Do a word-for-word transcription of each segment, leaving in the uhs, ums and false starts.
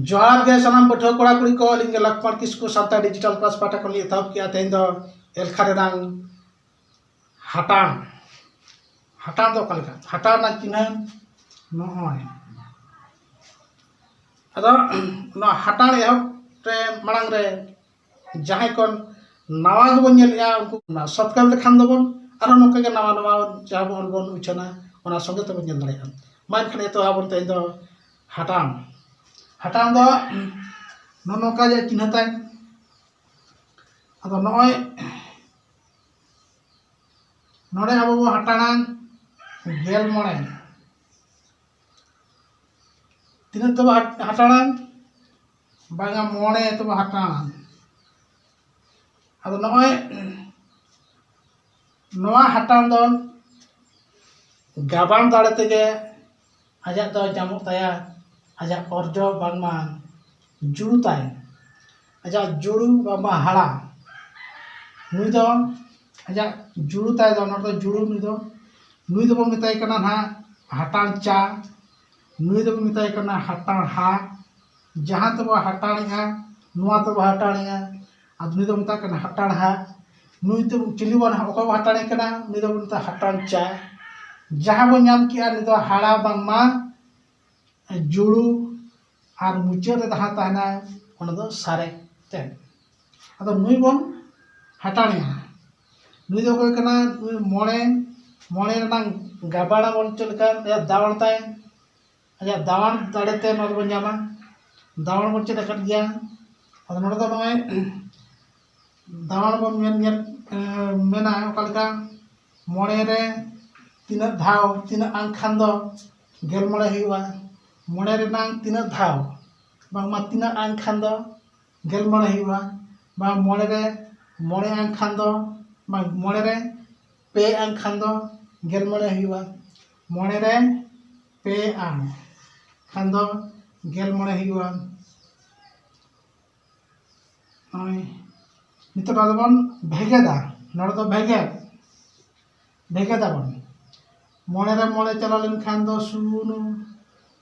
ᱡᱚᱦᱟᱨ ᱜᱮ ᱥᱟᱱᱟᱢ ᱯᱟᱹᱴᱷᱩᱣᱟᱹ ᱠᱚᱲᱟ ᱠᱩᱲᱤ ᱠᱚ, ᱟᱹᱞᱤᱧ ᱜᱮ ᱞᱚᱠᱷᱢᱚᱬ ᱠᱤᱥᱠᱩ ᱥᱟᱱᱛᱟᱲ ᱰᱤᱡᱤᱴᱟᱞ ᱠᱞᱟᱥ ᱯᱟᱦᱴᱟ ᱠᱷᱚᱱ ᱞᱤᱧ ᱮᱛᱚᱦᱚᱵ ᱠᱮᱜᱼᱟ ᱛᱮᱦᱮᱧ ᱫᱚ ᱮᱞᱠᱷᱟ ᱨᱮᱱᱟᱝ ᱦᱟᱴᱟᱬ᱾ ᱦᱟᱴᱟᱬ ᱫᱚ ᱚᱠᱟ ᱞᱮᱠᱟ? ᱦᱟᱴᱟᱬ ᱨᱮᱱᱟᱜ ᱪᱤᱱᱦᱟᱹ ᱱᱚᱜᱼᱚᱭ᱾ ᱟᱫᱚ ᱱᱚᱣᱟ ᱦᱟᱴᱟᱬ ᱮᱦᱚᱵ ᱨᱮ ᱢᱟᱲᱟᱝ ᱨᱮ ᱡᱟᱦᱟᱸᱭ ᱠᱚ ᱱᱟᱣᱟ ᱜᱮᱵᱚᱱ ᱧᱮᱞᱮᱜᱼᱟ, ᱩᱱᱠᱩ ᱚᱱᱟ subscribe ᱞᱮᱠᱷᱟᱱ ᱫᱚᱵᱚᱱ ᱟᱨᱚ ᱱᱚᱝᱠᱟ ᱜᱮ ᱱᱟᱣᱟ ᱱᱟᱣᱟ ᱡᱟᱦᱟᱸ ᱵᱚᱱ ᱵᱚᱱ ᱩᱪᱷᱟᱹᱱᱟ, ᱚᱱᱟ ᱥᱚᱸᱜᱮ ᱛᱮᱵᱚᱱ ᱧᱮᱞ ᱫᱟᱲᱮᱭᱟᱜᱼᱟ᱾ ᱢᱟ ᱮᱱᱠᱷᱟᱱ ᱮᱛᱚᱦᱚᱵ ᱟᱵᱚᱱ ᱛᱮᱦᱮᱧ ᱫᱚ ᱦᱟᱴᱟᱬ᱾ ᱦᱟᱴᱟᱬ ᱫᱚ ᱱᱚᱜᱼᱚ ᱱᱚᱝᱠᱟ ᱡᱮ ᱪᱤᱱᱦᱟᱹ ᱛᱟᱭ᱾ ᱟᱫᱚ ᱱᱚᱜᱼᱚᱭ ᱱᱚᱰᱮ ᱟᱵᱚ ᱵᱚ ᱦᱟᱴᱟᱬᱟ ᱜᱮᱞ ᱢᱚᱬᱮ᱾ ᱛᱤᱱᱟᱹᱜ ᱛᱮᱵᱚ ᱦᱟᱴ-, ᱦᱟᱴᱟᱬᱟ? ᱵᱟᱝᱟ, ᱢᱚᱬᱮ ᱛᱮᱵᱚ ᱦᱟᱴᱟᱬᱟ᱾ ᱟᱫᱚ ᱱᱚᱜᱼᱚᱭ ᱱᱚᱣᱟ ᱦᱟᱴᱟᱬ ᱫᱚ ᱜᱟᱵᱟᱬ ᱫᱟᱲᱮ ᱛᱮᱜᱮ ᱟᱡᱟᱜ ᱫᱚ ᱧᱟᱢᱚᱜ ᱛᱟᱭᱟ, ᱟᱡᱟᱜ ᱚᱨᱡᱚ ᱵᱟᱝᱢᱟ ᱡᱩᱲᱩ ᱛᱟᱭ, ᱟᱡᱟᱜ ᱡᱩᱲᱩ ᱵᱟᱝᱢᱟ ᱦᱟᱲᱟ᱾ ᱱᱩᱭ ᱫᱚ ᱟᱡᱟᱜ ᱡᱩᱲᱩ ᱛᱟᱭ ᱫᱚ, ᱱᱚᱰᱮ ᱫᱚ ᱡᱩᱲᱩ, ᱱᱩᱭ ᱫᱚ, ᱱᱩᱭ ᱫᱚᱵᱚᱱ ᱢᱮᱛᱟᱭ ᱠᱟᱱᱟ ᱱᱟᱦᱟᱜ ᱦᱟᱴᱟᱬ ᱪᱟ, ᱱᱩᱭ ᱫᱚᱵᱚᱱ ᱢᱮᱛᱟᱭ ᱠᱟᱱᱟ ᱦᱟᱴᱟᱬ ᱦᱟ᱾ ᱡᱟᱦᱟᱸ ᱛᱮᱵᱚ ᱦᱟᱴᱟᱬᱮᱜᱼᱟ, ᱱᱚᱣᱟ ᱛᱮᱵᱚ ᱦᱟᱴᱟᱬᱮᱜᱼᱟ, ᱟᱫᱚ ᱱᱩᱭ ᱫᱚ ᱢᱮᱛᱟᱭ ᱠᱟᱱᱟ ᱦᱟᱴᱟᱬ ᱦᱟ᱾ ᱱᱩᱭ ᱫᱚ ᱪᱤᱞᱤ ᱵᱚᱱ, ᱚᱠᱚᱭ ᱵᱚ ᱦᱟᱴᱟᱬᱮ ᱠᱟᱱᱟ? ᱱᱩᱭ ᱫᱚᱵᱚᱱ ᱢᱮᱛᱟᱭᱟ ᱦᱟᱴᱟᱬ ᱪᱟ᱾ ᱡᱟᱦᱟᱸ ᱵᱚᱱ ᱧᱟᱢ ᱠᱮᱜᱼᱟ, ᱱᱩᱭ ᱫᱚ ᱦᱟᱲᱟ ᱵᱟᱝᱢᱟ ᱡᱩᱲᱩ ᱟᱨ ᱢᱩᱪᱟᱹᱫ ᱨᱮ ᱡᱟᱦᱟᱸ ᱛᱟᱦᱮᱱᱟ, ᱚᱱᱟ ᱫᱚ ᱥᱟᱨᱮᱡ ᱛᱮ᱾ ᱟᱫᱚ ᱱᱩᱭ ᱵᱚᱱ ᱦᱟᱴᱟᱬᱮᱭᱟ᱾ ᱱᱩᱭ ᱫᱚ ᱚᱠᱚᱭ ᱠᱟᱱᱟ? ᱱᱩᱭ ᱢᱚᱬᱮ, ᱢᱚᱬᱮ ᱨᱮᱱᱟᱝ ᱜᱟᱵᱟᱬᱟ ᱵᱚᱱ ᱪᱮᱫ ᱞᱮᱠᱟ, ᱟᱭᱟᱜ ᱫᱟᱣᱟᱬ ᱛᱟᱭ, ᱟᱭᱟᱜ ᱫᱟᱣᱟᱬ ᱫᱟᱲᱮ ᱛᱮ ᱱᱚᱣᱟ ᱫᱚᱵᱚᱱ ᱧᱟᱢᱟ᱾ ᱫᱟᱣᱟᱬ ᱵᱚᱱ ᱪᱮᱫ ᱟᱠᱟᱫ ᱜᱮᱭᱟ᱾ ᱟᱫᱚ ᱱᱚᱰᱮ ᱫᱚ ᱱᱚᱜᱼᱚᱭ ᱫᱟᱣᱟᱬ ᱵᱚᱱ ᱢᱮᱱ ᱧᱮᱞ, ᱮ, ᱢᱮᱱᱟ ᱚᱠᱟ ᱞᱮᱠᱟ? ᱢᱚᱬᱮ ᱨᱮ ᱛᱤᱱᱟᱹᱜ ᱫᱷᱟᱣ, ᱛᱤᱱᱟᱹᱜ ᱟᱝ ᱠᱷᱟᱱ ᱫᱚ ᱜᱮᱞ ᱢᱚᱬᱮ ᱦᱩᱭᱩᱜᱼᱟ? ᱢᱚᱬᱮ ᱨᱮᱱᱟᱝ ᱛᱤᱱᱟᱹᱜ ᱫᱷᱟᱣ, ᱵᱟᱝᱢᱟ ᱛᱤᱱᱟᱹᱜ ᱟᱝ ᱠᱷᱟᱱ ᱫᱚ ᱜᱮᱞ ᱢᱚᱬᱮ ᱦᱩᱭᱩᱜᱼᱟ? ᱵᱟᱝ, ᱢᱚᱬᱮ ᱨᱮ ᱢᱚᱬᱮ ᱟᱝ ᱠᱷᱟᱱ ᱫᱚ, ᱵᱟᱝ, ᱢᱚᱬᱮ ᱨᱮ ᱯᱮ ᱟᱝ ᱠᱷᱟᱱ ᱫᱚ ᱜᱮᱞ ᱢᱚᱬᱮ ᱦᱩᱭᱩᱜᱼᱟ᱾ ᱢᱚᱬᱮ ᱨᱮ ᱯᱮ ᱟᱝ ᱠᱷᱟᱱ ᱫᱚ ᱜᱮᱞ ᱢᱚᱬᱮ ᱦᱩᱭᱩᱜᱼᱟ᱾ ᱱᱚᱜᱼᱚᱭ ᱱᱤᱛᱚᱜ ᱱᱚᱣᱟ ᱫᱚᱵᱚᱱ ᱵᱷᱮᱜᱮᱫᱟ, ᱱᱚᱰᱮ ᱫᱚ ᱵᱷᱮᱜᱮᱫ, ᱵᱷᱮᱜᱮᱫᱟᱵᱚᱱ᱾ ᱢᱚᱬᱮ ᱨᱮ ᱢᱚᱬᱮ ᱪᱟᱞᱟᱣ ᱞᱮᱱᱠᱷᱟᱱ ᱫᱚ ᱥᱩᱱ,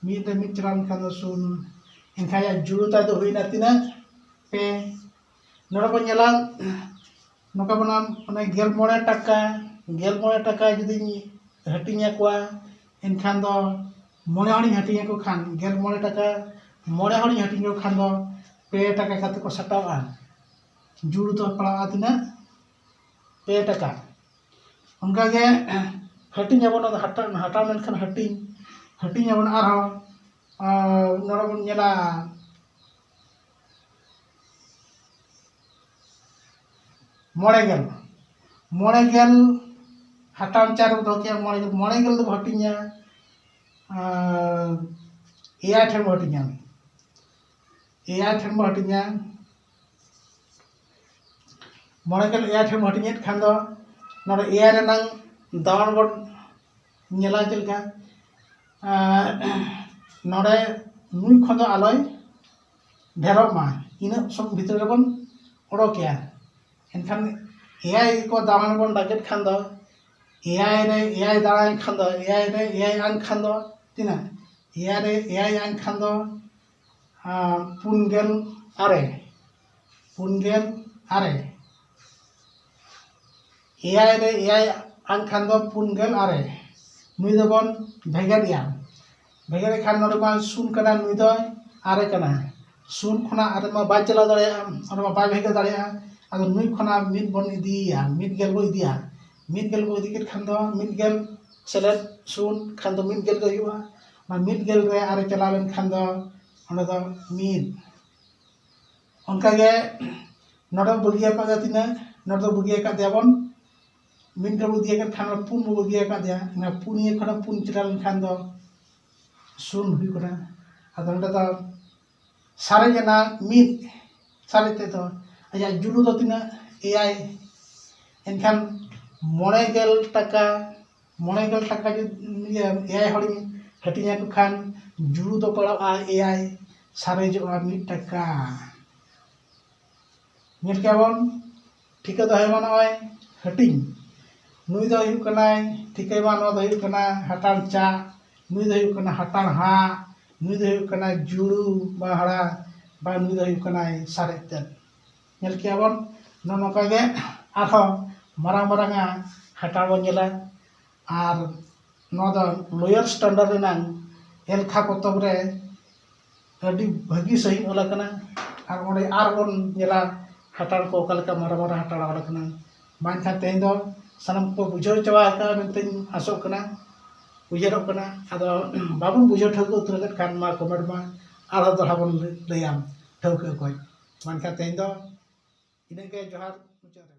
ᱢᱤᱫ ᱨᱮ ᱢᱤᱫ ᱪᱟᱞᱟᱣ ᱞᱮᱱᱠᱷᱟᱱ ᱫᱚ ᱥᱩᱱ, ᱮᱱᱠᱷᱟᱱ ᱟᱭᱟᱜ ᱡᱩᱲᱩ ᱛᱟᱭ ᱫᱚ ᱦᱩᱭᱱᱟ ᱛᱤᱱᱟᱹᱜ? ᱯᱮ᱾ ᱱᱚᱰᱮ ᱵᱚᱱ ᱧᱮᱞᱟ, ᱱᱚᱝᱠᱟ ᱵᱚᱱ ᱧᱟᱢ, ᱚᱱᱮ ᱜᱮᱞ ᱢᱚᱬᱮ ᱴᱟᱠᱟ, ᱜᱮᱞ ᱢᱚᱬᱮ ᱴᱟᱠᱟ ᱡᱩᱫᱤᱧ ᱦᱟᱹᱴᱤᱧ ᱟᱠᱚᱣᱟ, ᱮᱱᱠᱷᱟᱱ ᱫᱚ ᱢᱚᱬᱮ ᱦᱚᱲᱤᱧ ᱦᱟᱹᱴᱤᱧ ᱟᱠᱚ ᱠᱷᱟᱱ, ᱜᱮᱞ ᱢᱚᱬᱮ ᱴᱟᱠᱟ ᱢᱚᱬᱮ ᱦᱚᱲᱤᱧ ᱦᱟᱹᱴᱤᱧ ᱟᱠᱚ ᱠᱷᱟᱱ ᱫᱚ ᱯᱮ ᱴᱟᱠᱟ ᱠᱟᱛᱮ ᱠᱚ ᱥᱟᱯᱲᱟᱜᱼᱟ᱾ ᱡᱩᱲᱩ ᱫᱚ ᱯᱟᱲᱟᱜᱼᱟ ᱛᱤᱱᱟᱹᱜ? ᱯᱮ ᱴᱟᱠᱟ᱾ ᱚᱱᱠᱟᱜᱮ ᱦᱟᱹᱴᱤᱧ ᱟᱵᱚᱱ, ᱚᱱᱟ ᱫᱚ ᱦᱟᱴᱟᱣ, ᱦᱟᱴᱟᱣ ᱞᱮᱱᱠᱷᱟᱱ ᱦᱟᱹᱴᱤᱧ, ᱦᱟᱹᱴᱤᱧ ᱟᱵᱚᱱ ᱟᱨᱦᱚᱸ, ᱟᱨ ᱱᱚᱰᱮ ᱵᱚᱱ ᱧᱮᱞᱟ ᱢᱚᱬᱮ ᱜᱮᱞ, ᱢᱚᱬᱮ ᱜᱮᱞ ᱦᱟᱴᱟᱣ ᱪᱟᱨ ᱨᱮᱵᱚᱱ ᱫᱚᱦᱚ ᱠᱮᱜᱼᱟ, ᱢᱚᱬᱮ ᱜᱮᱞ, ᱢᱚᱬᱮ ᱜᱮᱞ ᱫᱚᱵᱚ ᱦᱟᱹᱴᱤᱧᱟ, ᱟᱨ ᱮᱭᱟᱭ ᱴᱷᱮᱱ ᱵᱚ ᱦᱟᱹᱴᱤᱧᱟ, ᱮᱭᱟᱭ ᱴᱷᱮᱱ ᱵᱚ ᱦᱟᱹᱴᱤᱧᱟ᱾ ᱢᱚᱬᱮ ᱜᱮᱞ ᱮᱭᱟᱭ ᱴᱷᱮᱱ ᱵᱚ ᱦᱟᱹᱴᱤᱧᱮᱫ ᱠᱷᱟᱱ ᱫᱚ ᱱᱚᱰᱮ ᱮᱭᱟᱭ ᱨᱮᱱᱟᱝ ᱫᱟᱣᱟᱱ ᱵᱚᱱ ᱧᱮᱞᱟ ᱪᱮᱫ ᱞᱮᱠᱟ, ᱟᱨ ᱱᱚᱰᱮ ᱱᱩᱭ ᱠᱷᱚᱱ ᱫᱚ ᱟᱞᱚᱭ ᱰᱷᱮᱨᱚᱜ ᱢᱟ, ᱤᱱᱟᱹᱜ ᱥᱚᱢ ᱵᱷᱤᱛᱨᱤ ᱨᱮᱵᱚᱱ ᱚᱰᱚᱠᱮᱭᱟ᱾ ᱮᱱᱠᱷᱟᱱ ᱮᱭᱟᱭ ᱠᱚ ᱫᱟᱣᱟᱱ ᱵᱚᱱ ᱰᱟᱠᱮᱫ ᱠᱷᱟᱱ ᱫᱚ ᱮᱭᱟᱭ ᱨᱮ ᱮᱭᱟᱭ ᱫᱟᱲᱟᱭᱮᱱ ᱠᱷᱟᱱ ᱫᱚ, ᱮᱭᱟᱭ ᱨᱮ ᱮᱭᱟᱭ ᱟᱱ ᱠᱷᱟᱱ ᱫᱚ ᱛᱤᱱᱟᱹᱜ? ᱮᱭᱟᱭ ᱨᱮ ᱮᱭᱟᱭ ᱟᱱ ᱠᱷᱟᱱ ᱫᱚ, ᱟᱨ ᱯᱩᱱ ᱜᱮᱞ ᱟᱨᱮ, ᱯᱩᱱ ᱜᱮᱞ ᱟᱨᱮ᱾ ᱮᱭᱟᱭ ᱨᱮ ᱮᱭᱟᱭ ᱟᱱ ᱠᱷᱟᱱ ᱫᱚ ᱯᱩᱱ ᱜᱮᱞ ᱟᱨᱮ᱾ ᱱᱩᱭ ᱫᱚᱵᱚᱱ ᱵᱷᱮᱜᱟᱨᱮᱭᱟ᱾ ᱵᱷᱮᱜᱟᱨᱮ ᱠᱷᱟᱱ ᱱᱚᱰᱮ ᱢᱟ ᱥᱩᱱ ᱠᱟᱱᱟ, ᱱᱩᱭ ᱫᱚ ᱟᱨᱮ ᱠᱟᱱᱟ᱾ ᱥᱩᱱ ᱠᱷᱚᱱᱟᱜ ᱟᱨᱮ ᱢᱟ ᱵᱟᱭ ᱪᱟᱞᱟᱣ ᱫᱟᱲᱮᱭᱟᱜᱼᱟ, ᱚᱸᱰᱮ ᱢᱟ ᱵᱟᱭ ᱵᱷᱮᱜᱟᱨ ᱫᱟᱲᱮᱭᱟᱜᱼᱟ᱾ ᱟᱫᱚ ᱱᱩᱭ ᱠᱷᱚᱱᱟᱜ ᱢᱤᱫ ᱵᱚᱱ ᱤᱫᱤᱭᱮᱭᱟ, ᱢᱤᱫ ᱜᱮᱞ ᱵᱚ ᱤᱫᱤᱭᱟ᱾ ᱢᱤᱫ ᱜᱮᱞ ᱵᱚ ᱤᱫᱤ ᱠᱮᱫ ᱠᱷᱟᱱ ᱫᱚ ᱢᱤᱫ ᱜᱮᱞ ᱥᱮᱞᱮᱫ ᱥᱩᱱ ᱠᱷᱟᱱ ᱫᱚ ᱢᱤᱫ ᱜᱮᱞ ᱜᱮ ᱦᱩᱭᱩᱜᱼᱟ᱾ ᱚᱱᱟ ᱢᱤᱫ ᱜᱮᱞ ᱨᱮ ᱟᱨᱮ ᱪᱟᱞᱟᱣ ᱞᱮᱱᱠᱷᱟᱱ ᱫᱚ ᱚᱸᱰᱮ ᱫᱚ ᱢᱤᱫ᱾ ᱚᱱᱠᱟᱜᱮ ᱱᱚᱰᱮ ᱵᱟᱹᱜᱤ ᱟᱠᱟᱫᱟ ᱛᱤᱱᱟᱹᱜ? ᱱᱚᱰᱮ ᱫᱚ ᱵᱟᱹᱜᱤ ᱟᱠᱟᱫ ᱫᱮᱭᱟ ᱵᱚᱱ, ᱢᱤᱫ ᱜᱮᱞ ᱵᱚ ᱤᱫᱤ ᱟᱠᱟᱫ ᱠᱷᱟᱱ ᱯᱩᱱ ᱵᱚ ᱵᱟᱹᱜᱤ ᱟᱠᱟᱫ ᱫᱮᱭᱟ, ᱚᱱᱟ ᱯᱩᱱ ᱤᱭᱟᱹ ᱠᱷᱚᱱᱟᱜ ᱯᱩᱱ ᱪᱟᱞᱟᱣ ᱞᱮᱱᱠᱷᱟᱱ ᱫᱚ ᱥᱩᱱ ᱦᱩᱭᱩᱜ ᱠᱟᱱᱟ᱾ ᱟᱫᱚ ᱱᱚᱰᱮ ᱫᱚ ᱥᱟᱨᱮᱡ ᱮᱱᱟ ᱢᱤᱫ, ᱥᱟᱨᱮᱡ ᱛᱮᱫᱚ ᱟᱭᱟᱜ ᱡᱩᱞᱩ ᱫᱚ ᱛᱤᱱᱟᱹᱜ? ᱮᱭᱟᱭ᱾ ᱮᱱᱠᱷᱟᱱ ᱢᱚᱬᱮ ᱜᱮᱞ ᱴᱟᱠᱟ, ᱢᱚᱬᱮ ᱜᱮᱞ ᱴᱟᱠᱟ ᱡᱩᱫᱤ ᱤᱭᱟᱹ ᱮᱭᱟᱭ ᱦᱚᱲᱤᱧ ᱦᱟᱹᱴᱤᱧ ᱟᱠᱚ ᱠᱷᱟᱱ ᱡᱩᱲᱩ ᱫᱚ ᱯᱟᱲᱟᱜᱼᱟ ᱮᱭᱟᱭ, ᱥᱟᱨᱮᱡᱚᱜᱼᱟ ᱢᱤᱫ ᱴᱟᱠᱟ᱾ ᱧᱮᱞ ᱠᱮᱜᱼᱟ ᱵᱚᱱ, ᱴᱷᱤᱠᱟᱹ ᱫᱚᱦᱚᱭ ᱢᱟ ᱱᱚᱜᱼᱚᱭ ᱦᱟᱹᱴᱤᱧ᱾ ᱱᱩᱭ ᱫᱚ ᱦᱩᱭᱩᱜ ᱠᱟᱱᱟᱭ, ᱴᱷᱤᱠᱟᱹᱭ ᱢᱟ ᱱᱚᱣᱟ ᱫᱚ ᱦᱩᱭᱩᱜ ᱠᱟᱱᱟ ᱦᱟᱴᱟᱬ ᱪᱟ, ᱱᱩᱭ ᱫᱚ ᱦᱩᱭᱩᱜ ᱠᱟᱱᱟ ᱦᱟᱴᱟᱬ ᱦᱟᱜ, ᱱᱩᱭ ᱫᱚ ᱦᱩᱭᱩᱜ ᱠᱟᱱᱟᱭ ᱡᱩᱲᱩ ᱢᱟᱦᱟᱲᱟ, ᱵᱟ ᱱᱩᱭ ᱫᱚ ᱦᱩᱭᱩᱜ ᱠᱟᱱᱟᱭ ᱥᱟᱨᱮᱡ ᱛᱮᱫ᱾ ᱧᱮᱞ ᱠᱮᱜᱼᱟ ᱵᱚᱱ, ᱱᱚᱜᱼᱚ ᱱᱚᱝᱠᱟ ᱜᱮ ᱟᱨᱦᱚᱸ ᱢᱟᱨᱟᱝ ᱢᱟᱨᱟᱝ ᱟᱜ ᱦᱟᱴᱟᱬ ᱵᱚᱱ ᱧᱮᱞᱟ᱾ ᱟᱨ ᱱᱚᱣᱟ ᱫᱚ ᱞᱳᱭᱟᱨ ᱥᱴᱮᱱᱰᱟᱨᱰ ᱨᱮᱱᱟᱝ ᱮᱞᱠᱷᱟ ᱯᱚᱛᱚᱵ ᱨᱮ ᱟᱹᱰᱤ ᱵᱷᱟᱹᱜᱤ ᱥᱟᱺᱦᱤᱡ ᱚᱞ ᱟᱠᱟᱱᱟ᱾ ᱟᱨ ᱚᱸᱰᱮ ᱟᱨ ᱵᱚᱱ ᱧᱮᱞᱟ ᱦᱟᱴᱟᱬ ᱠᱚ ᱚᱠᱟ ᱞᱮᱠᱟ ᱢᱟᱨᱟᱝ ᱢᱟᱨᱟᱝ ᱦᱟᱴᱟᱬ ᱚᱞ ᱟᱠᱟᱱᱟ᱾ ᱢᱟ ᱮᱱᱠᱷᱟᱱ ᱛᱮᱦᱮᱧ ᱫᱚ ᱥᱟᱱᱟᱢ ᱠᱚ ᱵᱩᱡᱷᱟᱹᱣ ᱪᱟᱵᱟ ᱟᱠᱟᱫᱼᱟ ᱢᱮᱱᱛᱮᱧ ᱟᱥᱚᱜ ᱠᱟᱱᱟ, ᱩᱭᱦᱟᱹᱨᱚᱜ ᱠᱟᱱᱟ᱾ ᱟᱫᱚ ᱵᱟᱵᱚᱱ ᱵᱩᱡᱷᱟᱹᱣ ᱴᱷᱟᱹᱣᱠᱟᱹ ᱩᱛᱟᱹᱨ ᱟᱠᱟᱫ ᱠᱷᱟᱱ ᱢᱟ ᱠᱚᱢᱮᱱᱴ ᱢᱟ, ᱟᱨᱦᱚᱸ ᱫᱚᱦᱲᱟ ᱵᱚᱱ ᱞᱟᱹᱭᱟ ᱴᱷᱟᱹᱣᱠᱟᱹ ᱚᱠᱚᱡ᱾ ᱢᱟ ᱮᱱᱠᱷᱟᱱ ᱛᱮᱦᱮᱧ ᱫᱚ ᱤᱱᱟᱹᱜ ᱜᱮ, ᱡᱚᱦᱟᱨ, ᱢᱩᱪᱟᱹᱫ ᱨᱮ᱾